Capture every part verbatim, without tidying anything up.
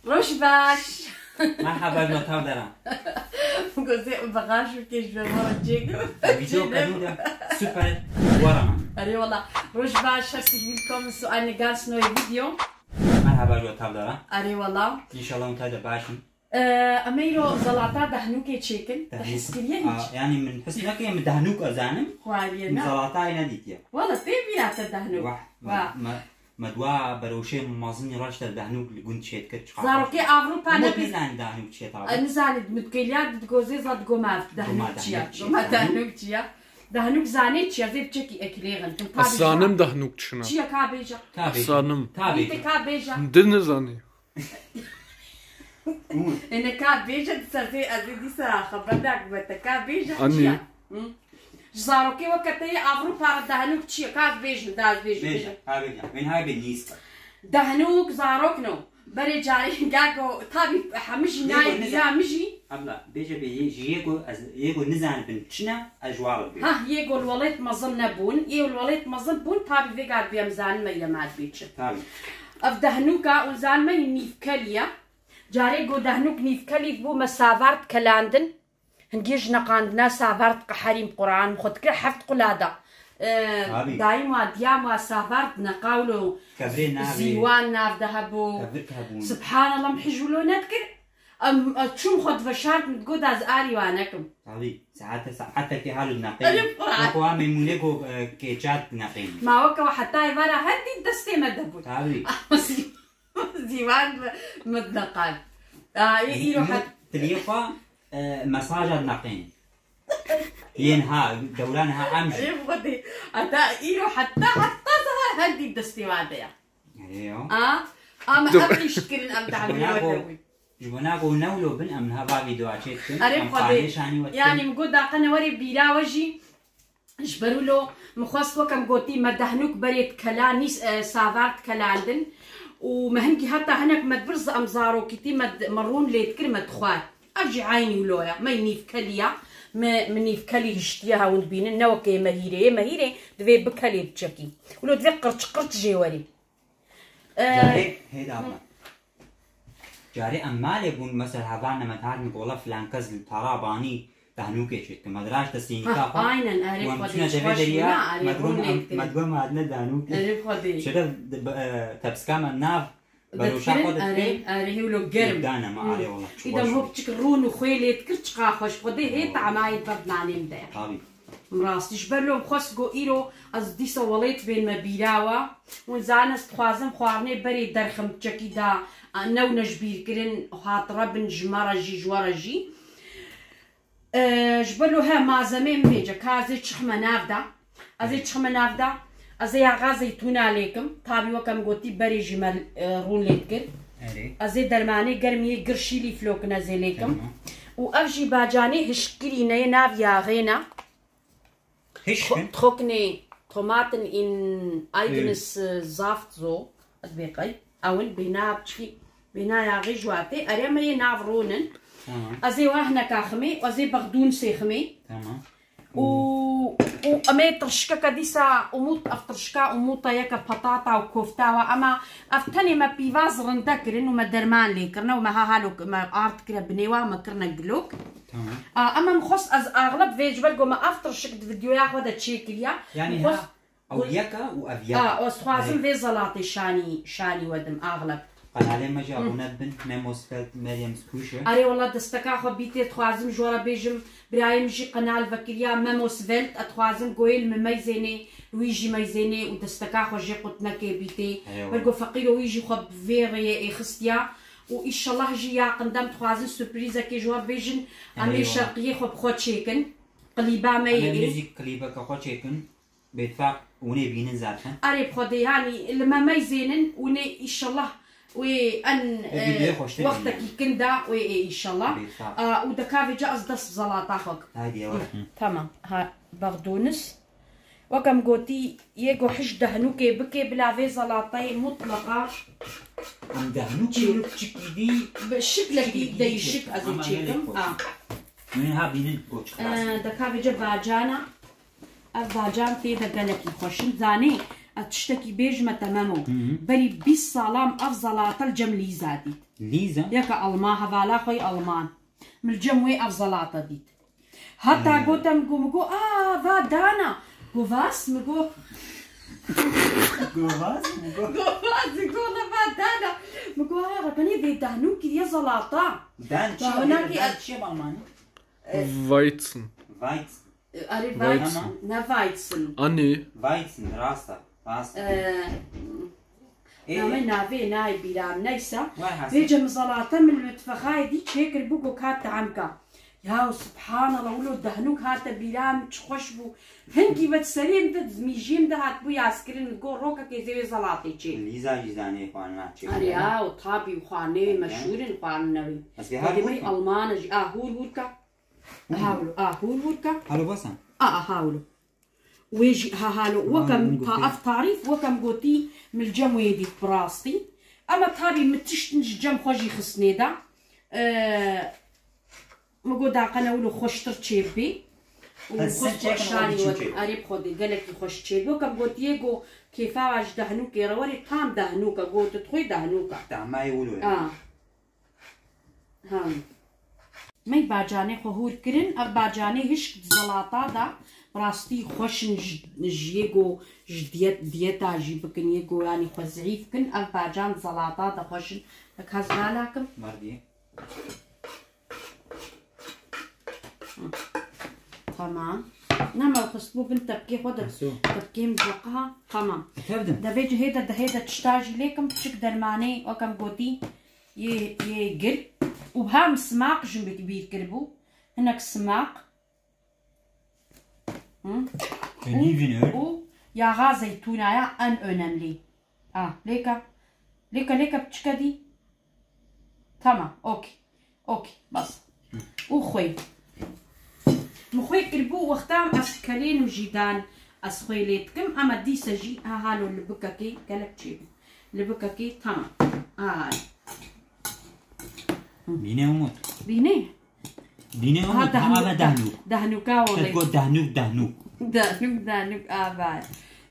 Roj baş. Merhaba, ji tav deran. Gozê bexaş bike ji ber mara çêkim. Video qedî de super wara me. Erê wala. Roj baş, herzlich willkommen zu einer ganz neuen Video. Merhaba, ji tav deran. Erê wala. İnşallah hûn tayde baş in. Ee, Em ê îro zelata dehnûkê çêkin. Te his kiriye hiç? Aa, yani min his nekiriye, min dehnûk ezanim. Xwariye Min ne? Zelata yine dîtiye. Wala tê bîra te dehnûk. Wah, Wah. me, me dua beroşê mezin raşte dehnûk li gund çêtkir. Zarokê Avrupa Mut nebî. Nizan dehnûk çiye tabi. Nizanî, mutkelya digozê za digo me ev dehnûk Doma çiya. dehnûk çiya. Doma dehnûk çiya. Dehnûk zanê çiya, zê biçekî ekilêxin. Ez zanim dehnûk çina. Çiya ka bêja. Tabi. Zanim. Tabi. Te ka bêja. Din nizanî. Ene ka bêja disa zê, ez ê disa xeber dak be te ka bêja Anî. çiya. Hı? Ji zarokê weke te yê Avrupa re dehnûk çiya? Ka ez bêjim, da ez bêjim. Bêje, ha bêje. Min ha bê nîska. Dehnûk zarok no. Berê carê gego tabi hemijî Yego nayê ne- bîra mijî. Abla, bêje bê yê, ji yê ku ez, yê ku nizanibin çi ne, ez ji wan re bêjim. Hah, yê ku li welêt mezin nebûn, yê li welêt mezin bûn, tabi vê gar bê em zanime ye me bê çi. Tabi. Ev dehnûka û zanime nîvkelî ye. Carê ku dehnûk nîvkelî bû me savar dikelandin. Hingê ji neqandina savar diqeherîm Quran, xwe dikir heft qulada. Ee, Tabi. Dayim wa diyam wa savar dineqawlo. Kevrê navê. Zîwan nav de hebû. Kevir hebûn. Subhanallah, min hijûlo nedikir. Em, ez çûm xwe diveşart, min digot ez arî wa nekim. Tabi. Saete, saetekê halo dineqê. Elif Quran. Wek wa meymûnê ku, e, kêçat dineqê. Ma weke we heta êvara her dî destê me de bû. Tabi. Zîwan min dineqand. Aa, î-, îro het. Tiliyê xwe, e, mesaja dineqên. Yên ha, dewran ha em jî. Ê Xwedê. Heta îro heta, heta zehar her dî destê wa de ya. Erê ya. A, ama Dur. Ev iş kirin, em tahmîn Ji bo weke nabo- wî. Ji bo nabo newlo bin, em niha va vîdeo çê dikin. Erê Em Xwedê. xanê şanî we dikin. Yani min got daqene werê bîra we jî. Ji ber wilo min xwest weke min gotî me dehnûk berê dikela nîs, e, savar dikelandin û me hingî heta hinek me dibirz em zarokîtî me d-, me rûn lê dikir me dixwar. Ev jî eynî wilo ye. Me nîvkelî ya. Me, me nîvkelî hiştiye hewin dibînin. Ne weke yê mehîrê. Yê mehîrê divê bikelê biçekî. Wilo divê qirç qirç jê werî. E, Carê hêda me. Carê em malê bûn, mesela hevalne me dihatin gola filan kes li tara banî dehnûkê çêdikin. Me diraşte sînika Ha, xwe. aynen, erê Wan Xwedê çûne çi devê xweş deriya, bûna, erê me digon rûn em, lêdikin. Me digon me hatine dehnûkê. Erê Xwedê. Şöyle de, e, tepsika me nav, beroşa Dikir, xwe erê, dikir. erê, hewlo germ. Dane me, Hmm. arê wala, çi Îdem xweş hop çik rûn û xwê lê dikir, çiqa xweş. Xwedê hê tamayê berdnanê min de. Tabii. Rastî ji ber lom xwest go îro ez dîsa welêt bên me bîra we. Hûn zanin ez dixwazim xwarinê berê derxim çekî da, newne ji bîr kirin, hatire bin ji me re jî, ji we re jî. E, ji ber lo he malzemê min vêce, ka ez ê çixime nav da. Ez ê çixime nav da. Ez ê yaxa zeytûna lêkim. Tabî weke min gotî berê jî me, e, rûn lê dikir. Erê. Ez ê dermanê germiyê girşî lîflokin ez ê lêkim. Tamam. Û ev jî bacanê hişkirî neyê nav yaxê ne. Hişkin. Trockene Tomaten in eigenes, e, Saft so. Ez bê qey. Ewin bêna biçkî, bêna yaxê ji watê. Erê me yê nav rûnin. Tamam. Ez ê wahneka ximê, ez ê bexdûn sê ximê. Tamam. Û, û em ê tirşikeke dîsa umut, ev tirşika umuta yeke patata û kofta wa, ema ev tenê me pîvaz rinde kirin û me derman lê kirine û me ha halo me ard kire binê wa, me kirine gilok. Tamam. A, ema min xwest ez axleb vê ji ber ku me ev tirşik di videoya xwe de çêkiriya. Yani Min xwest ha, ew yeka û ev yeka. A, ez dixwazim Erê. Vê zelatê şanî, şanî wedim axleb. Qenalê me jî abone bin, Memos Feld Meryem Skûşe. Erê wela desteka xwe bîtê, dixwazim ji we re bêjim, birayê min jî qenal vekiriya Memos Welt, ez dixwazim goyê li min meyzênê, wî jî meyzênê û desteka xwe jê qutnekê bîtê. Eyvallah. Ber ku feqîro wî jî xwe bi vê rêyê êxistiya û îşellah jî ya qindem dixwazin surprîzekê ji we bêjin, em ê Eyvallah. Şerqiyê xwe bi xwe çêkin. Qilîba me Em ê yê. Muzîk klîbeke xwe çêkin. Bêtfaq hûn ê bînin zaten. Erê bi Xwedê, yanî li me meyzênin, hûn ê îşellah wê en, e, videoyê xweştir wextekî kin da wê ê îşellah. Bêtfaq. A, û deka vêca ez dest bi zelata xwe kim. Haydi yavaş. Tamam. Ha, bexdûnis. Wek em gotî, yê ku hişt dehnûkê bikê bila vê zelatayê mutleqa. Em dehnûkê wilo piçikî dî. Bi şiklekî piçikî dî deyişik ez ê çêkim. Ama gelek xweş. A. Min ha bînin ku çiqas. E, deka vêca bacana. Ev bacan tê de gelekî xweş in. Zanî, Ez tiştekî bêjime, temem o. Hı hı. Berî bîst salam ev zelata li cem Lîza dît. Lîza? Yeka Alman, hevala xwe yê Alman. Min li cem wê ev zelata dît. Heta gotem, go, min go, "A, va dana." Go, "Vas?" Min go, Govaz mı go? "Govaz, go, ne va dana." Min go, "A, rebenê vê dahnû kiriye zelata." Dan çi? Dan çi Almanî? Weizen. Weizen. Erê, Weizen. Weizen. Ne Weizen. Anne. Weizen, rasta. Rasta. Ee, Ê. Name navê nayê bîra min, neyse. Vay hasan. Vêce min zelata min li mitfexayê dî çêkir bû, go ka te'm ka. Ya subhanallah, wilo dahnûk hate bîra min, çi xweş bû. Hingî ve serê min de, mîjiyê min de hatibû yaskirin, go rokekê zê wê zelatê çê. Lîza jî zanê xwarina çê. Erê ya, û tabî û xwarinê wê meşhûr in xwarina wê. Ez vê her Hûr Alman e jî, a hûr hûr ka. Hawlo, a hûr hûr ka. Halo basan. A, a hawlo. Wê jî ha halo, weke min ta ev tarîf, weke min gotî, min li cem wê dît bi rastî. Ema tabî min tişt ji cem xwe jî xistnê de. Ee, min got daqene wilo xweştir çêbî. Û xwest xweşanî wet, erê bi Xwedê gelekî xweş çêbî. Weke min gotiye, go kêfa wa ji dahnûkê re werê, tam dahnûk e, go tu dixwî dahnûk e. Tamayê wilo ye. Ha. Mey bacanê xwe hûr kirin, ev bacanê hişk di zelata de bi rastî xweş in ji, ji yê go ji diyet, diyeta jî bikin, yê go yanî xwe zehîf kin, ev bacan zelata de xweş in. Tek hez lala kim. Merdiyê. Tamam. Nema xistbû bin tepkê xwe de. Aso. Tepkê min zeqiha. Tamam. Tevdim. Devê cihê de, dehê de tişta jî lê kim, piçik dermanê, weke min gotî. Yê, yê gir. Û hem simaq jin bi bîr kiribû. Hinek simaq. Hı? Olivin û, û yaxa zeytûna ya en önemli. Ha, lêka. Lêka, lêka piçika dî. Tamam, okey. Okey, bas. Û xwê. Min xwê kiribû wexta ez kelên û jî dan ez xwê lê dikim, ema dîse jî ha halo li bikekê gelek çêbû. Li bikekê tamam. Ay. Bîne Umut. Bîne? Bîne Umut, ha, dahnûk, dahnûk. Dahnûka olê. Got dahnûk, dahnûk. Dahnûk, dahnûk, a, bay.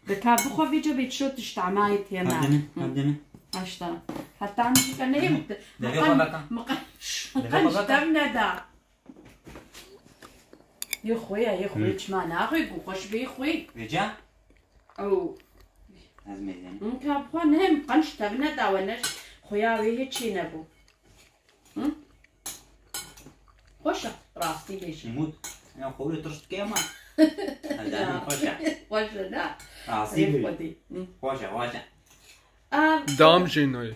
Dika bixwe vî cebê ço tişt amayê têna. Hevdene, hevdene. Haşta. Heta nişka neyê. Devê xwe veka. Miqanç, miqanç dev neda. Yê xwe ya, yê xwe, çima naxwe, gu xweş bê xwe. Vêca? Ew. Ez mêzene. Min ka bixwe ne, miqanç dev neda we ne, xuya wê yê çê nebû. Hı? Xweş e, rastî bêjî. Umut, ya xwe wilo tirş dike ama. Hevdane xweş e. Xweş e, ne? Rastî bêjî. Xwedî. Hı. Xweş e, xweş e. Dam jê nayê.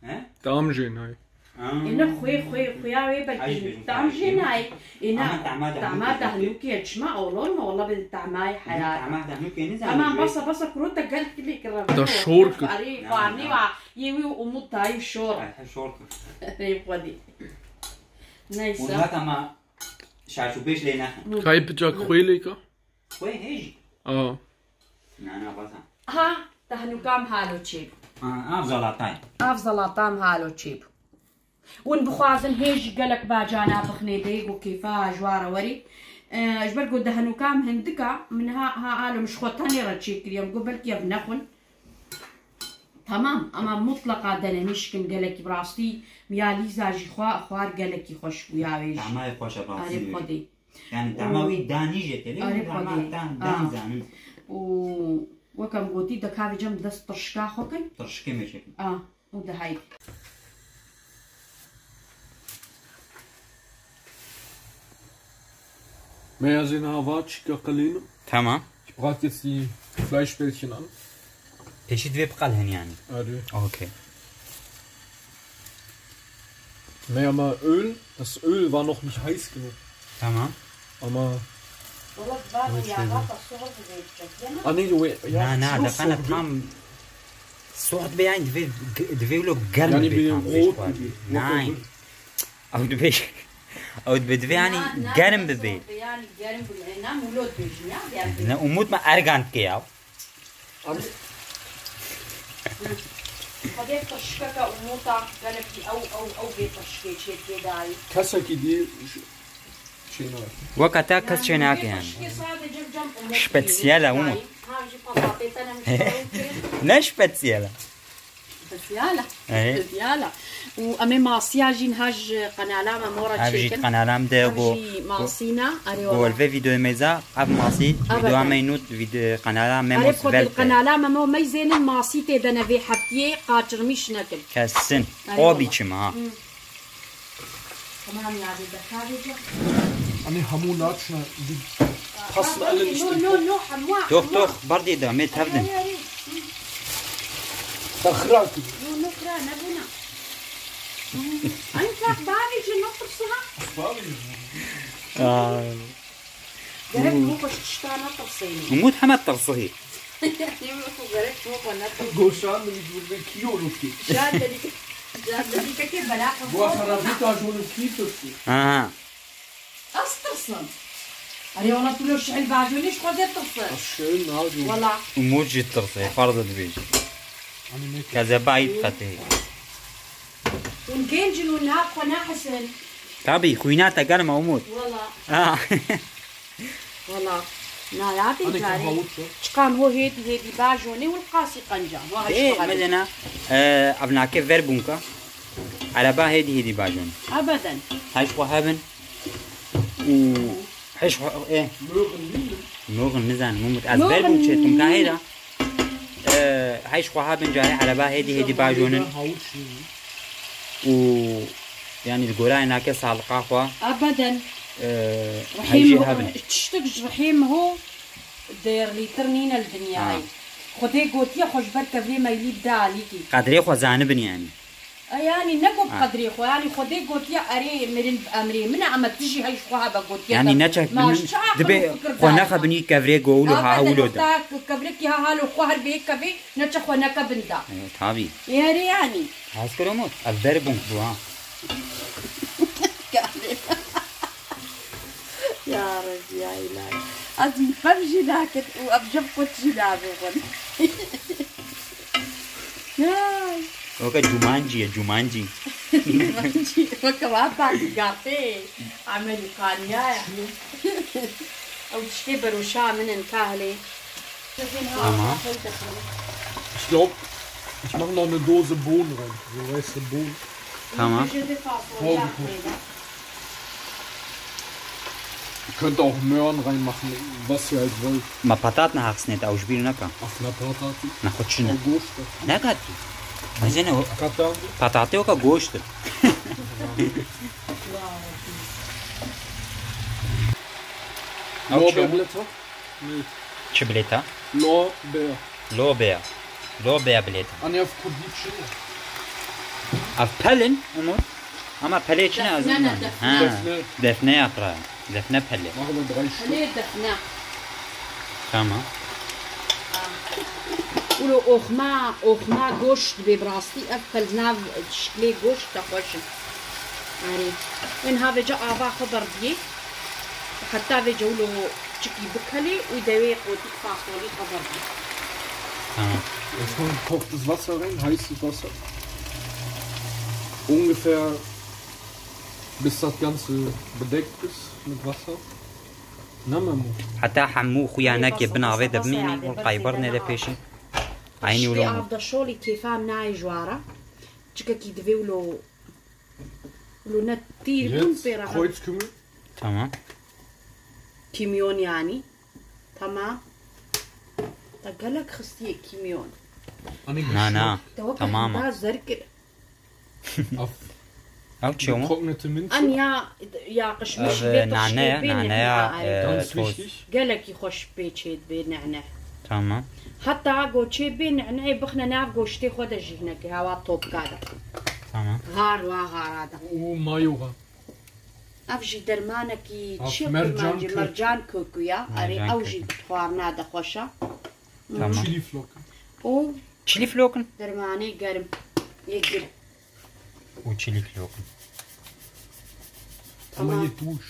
He? Dam jê nayê. Ê ne xwê, xwê, xuya wê belkî tam jê nayê. Ê ne, tama dahnûkê çima olur mu? Wala bin tamayê heyat. Tama dahnûkê ne zaten. Tamam, basa, basa, kuro te gel kilê kira. Da şor kir. Arê, xwarnê wa, yê wî Umut dayî şor. Şor kir. Rê xwedî. Neyse. Wala tama şaş û pêş lê nexin. Kayê picak xwê lê ka? Xwê hêjî. Aa. Na, na, basa. Ha, dahnûka min halo çêbû. Ha, av zelatay. Av zelata min halo çêbû. Hûn bixwazin hê jî gelek bacana bixinê dê, ku kêfa ji wa re werî. E, ji ber ku dahnûka min hindik a, min ha, ha alo min ji xwe tenê re çêkiriye, min got belkî ev nexwin. Tamam, ama mutleqa denenîş kin, gelekî bi rastî min ya Lîza jî xwar, xwar gelekî xweş bû ya wê jî. Tamayê xweş e bi rastî. Erê wê. Xwedê. Yani dama wî danî jê tevî, erê, dama xwedê. Dan, dan zanin. Û weke min gotî, de kavê cem dest tirşika xwe kin. Tirşikê me çekin. A. Û de haydi. Me ya zî niha va çîka qelînim. Tamam. Ich brauch jetzt die Fleischbällchen an. Pêşî divê biqelhin yani. Erê. Okey. Me ama Öl, das Öl war noch nicht heiß genug. Tamam. Ama. Wala, va ya, va, va, soğuk bir şey, ne? Ah, nee, du, ja, na, na, da kana tam. Soğuk be yani, divê, divê wilo germ be tam, rot be. Nein. Ew dibê, ew dibê, divê yanî germ bibê. Yanî germ bibê. Na, Umut dibêjin ya, germ bibê. Ne, Umut me ergan dike ya. Xwedê tirşikeke Umûta gelekî ew, ew, ew vê tirşikê çê tê dayî. Kesekî dî ş-, çê nake. Weke te kes çê nake yani. Tirşikê sadece cem Umut. Spezial e Umut. Ha, jî patatê te ne mişkaro kirin. Ne spesiyel e? Spesiyel e. Ê. Spesiyel e. Û em ê masiya jî niha ji qenala me mora çêkin. Ev jî qenala me de. Ev go-, jî go-, masîna. Erê go wala. Li vê vîdeoyê mêza, ev masî, vîdeoya me nû, vîde-, qenala me mos vel te. Qenala me mo meyzênin masî tê de ne vê heftiyê qaçirmîş nekin. Kesin. Erê wala. O biçim ha. Hı. Tamam ya, bir dakika vereceğim. Hani hamur ne yapsın? Bir pasın alın işte. No, no, no, hamur. Yok, yok, bar diye devam et, hadi. Tahra. No, no, kra, ne buna? Ay, tak, babi, je no, tursuha. Babi. Aa. Gerek bu koş tişta ne turseyim. Umut hemen tursayı. Yemin ederim gerek çok var, ne turseyim. Goşan da bir burada kilo oldu ki. Şadelik, şadelik ki bela. Bu sana bir tane onu ki tuttu. Aha. Az tırsın. Hani ona tu lo şehil bacı ne iş koze tırsın. Aşağı ne yapıyorsun? Valla. Umut jî tirse, farz dibêjî. Kezeba yî diqetê. Hûn genc in û niha xwe nahisin. Tabî, xwîna te germ e Umut. Wela. Ha. Wela. Na ya vê carê. Çiqan ho hêdî hêdî bajonê û qasî qenca. Wa hej xwe hebin. Ê, medena, e, ev nake ver bûnka. Ereba hêdî hêdî bajonê. Ebeden. Hej xwe hebin. Û hej xwe, e. Moxin nizanim Umut. Ez ver bûn çêtim ka hêda. E, hej xwe hebin carê ereba hêdî hêdî bajonin. Û, yanî, li gorayê nake saliqa xwe. Ebeden. E, hej jê hebin. Tiştek ji rihê min ho değerlîtir nîne li dinyayê. Ha. Xwedê gotiye xwe ji ber kevirê meylî bide alîkî. Qedrê xwe zanibin, yanî. E, yanî ne got qedrê xwe, yanî Xwedê gotiye erê mirin bi emrê min e, ama tu jî hej xwe hebe gotiye. Yanî neçe dibê xwe nexebinî kevirê go wilo ha wilo de. Wexta kevrekî ha halo xwe her bê kevê, neçe xwe neke bin da. E, tabî. Erê yanî. Hez kir Umut, ev ber bûn bû ha. Ya Rebbi ya îlahi. Ez min fehm jî nakin û ev jeb qut jî nabêxin. Ay. Weke cumancî ye, cumancî. Cumancî, weke wata gafê. Amelî qaniya ye. Ew tiştê beroşa min in kahlê. Tamam. Ich glaub, ich mach noch eine Dose Bohnen rein. So weiße Bohnen. Tamam. Vorgekocht. Ihr könnt auch Möhren reinmachen, was ihr halt wollt. Ma patat ne haxsnet, ew ji bîr neka. Ach, na patat. Na xwe çi ne? Ew goşt e. Ne katî? Mezene o. Patat. Patatê weka goşt e. Ew çi? Lorbeerblätter. Çi bilêta? Lorbeer. Lobeya. Lobeya bilêta. Anne, ev kurdî çi ne? Ev pelin, Umut. Ama pelê çi ne, ez... Defne ne, bilmiyorum. Defne. Ha, defne. Defne yaprağı. Defne peli. Mach mal drei Stück. Pelê defne. Tamam. Ulo oxma, oxma goşt bê bi rastî ev pel nav şiklê goşt de xweş in. Erê. Wên ha vêca ava xwe berdiyê. Heta vêca wilo çikî bikelê û dewê qotîk fasolî xwe berdiyê. Tamam. Jetzt kommt kochtes Wasser rein, heißes Wasser. Ungefähr bis das Ganze bedeckt ist mit Wasser. Ne Memo? Heta hemû xuya neke bin avê de bimînî û qayber nede pêşî. Eynî wilo. Av de şolî kêfa nayê ji wara. Çikekî divê wilo, wilo ne tîr bûn pê re. Kreuzkümmel. Tamam. Kimyon yani. Tamam. Te gelek xistiye kimyon. Na, na. Te weke hunda zerkir. Ev çi ye? Getrocknete Minze. An ya, ya qişmiş. Ev bê nane, nane ya, e, ganz wichtig. Gelekî xweş pê çê dibê nane. Tamam. Heta go çê bê nane bixne nav goştê xwe de jî hinekê hewa topka de. Tamam. Xar wa xara de. Û mayo. Ev jî dermanekî çi ye, mercan kökü ya. Erê, ew jî xwarina de xweş e. Tamam. Çilî flokin. Û çilî flokin. Dermanê germ. Yê gir. Û çilî flokin. Ama yê tûj.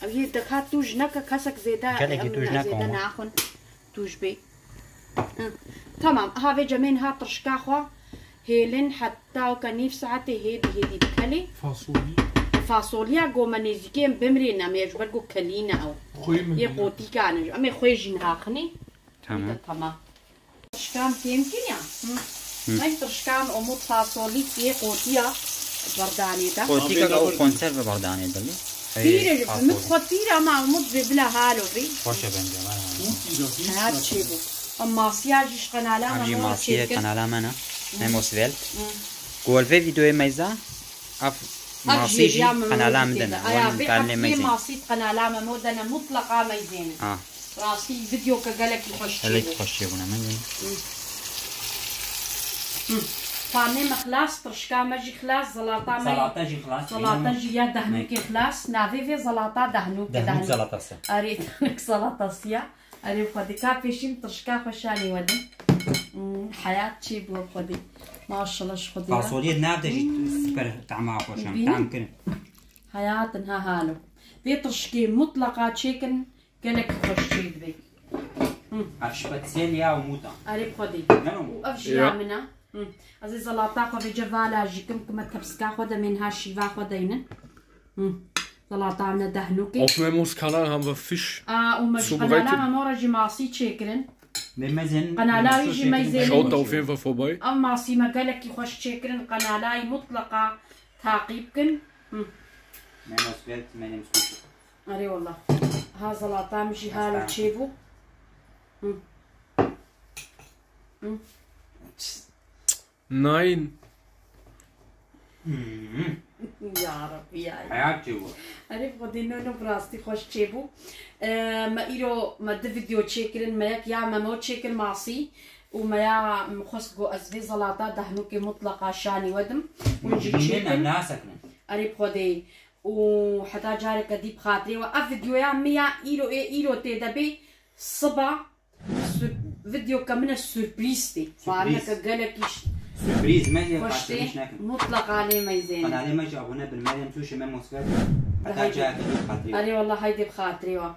Ew yê deka tûj neke, kesek zêde, gelekî tûj neke zêde ama. Naxwin. Tûj bê. Hı. Tamam, ha vê cemên ha tirşka xwe hêlin heta weke nîv saetê hêdî hêdî bikelê. Fasolî. Fasoliya go me nêzîkê em bimrîn em ê ji ber go kelî ne ew. Xwê min. Yê qotîkan in. Em ê xwê jî niha xinê. Tamam. Tamam. Tirşkan têm kiriya. Hı. Mek tirşkan Umut fasolî tê qotiya berdanê de. Qotika ew konserve berdanê de. Pîre ji min xwe pîre ama Umut vê bila halo vê. Xweş e bence. Her çê bû. Em masiya jî ji qenala Em jî me masiye çêkin. Qenala me ne. Memos Welt. Ku li vê videoyê meyza. Ev Ev masî jê jî ya min qenala wî min de ne. dikê. Aya Wan vê kanalê ev me yê izin. Masî qenala me mo de ne mutlaqa meyzênin. Ha. Rastî video ke gelekî xweş Gelek çêbû. Xweş çêbûne min. Panê me xilas, tirşka me jî xilas, zelata me Zelata jî xilas. Zelata jî ya dehnûkê xilas. Navê vê zelata dehnûkê Dehnûk zelatası. Erê dehnûk zelatası ya. Erê xwedî ka pêşîm tirşka xweşanî wedin. Hmm, Heyat çê bû xwedî. Maşallah ji xwedî ya. Fasoliyê nav de jî super tahma xweş e. Bînin. Tam kirin. Heyatin ha halo. Vê tirşkê mutlaqa çêkin gelekî xweş çê dibe. Ev şpetsel ya Umuta. Erê xwedî. Ne o? Û ev jî ya min e. Hı. Ez ê zelata xwe vêce vala jî kim, kime tepsika xwe de mênha şîva xwe deynin. Hı. Zelata min e dehnûkê. Auf Memos Kanal haben wir Fisch A, û me ji Zubereyti. Qenala me mora jî masî çêkirin. Meyzên. Qenala wî jî meyzên. Schaut da auf jeden Fall vorbei. Ev masî me gelekî xweş çêkirin. Qenala wî mutlaqa taqîb kin. Hı. Memos Welt, Memos Kuş. Erê wallah. Ha zelata min jî halo çêbû. Hı. Hı. Nein. Ya Rabbi ya. Heyat çê bû. Erê xwedî no no bi rastî xweş çêbû. Ee, me îro me di video çêkirin, me yek ya me mo çêkir masî û me ya min xwest ku ez vê zelata dehnûkê mutlaqa şanî wedim. Hûn jî Bînin em çêkin. nasekinin. Erê bi xwedê. Û heta careke dî bi xatirê we. Ev videoya min ya îro ê îro tê de bê siba sür- videoke min e sürprîz tê. Xwarineke gelekî ş- Sürpriz me ye xweş xatirîş tê. nekin. Mutlaqa lê meyzêne. Qenalê me jî abone bin, Meryem Tuşê, Memos Welt. Heta Haydi. cayeke dî bi xatirê. Erê wallah haydi bi xatirê we.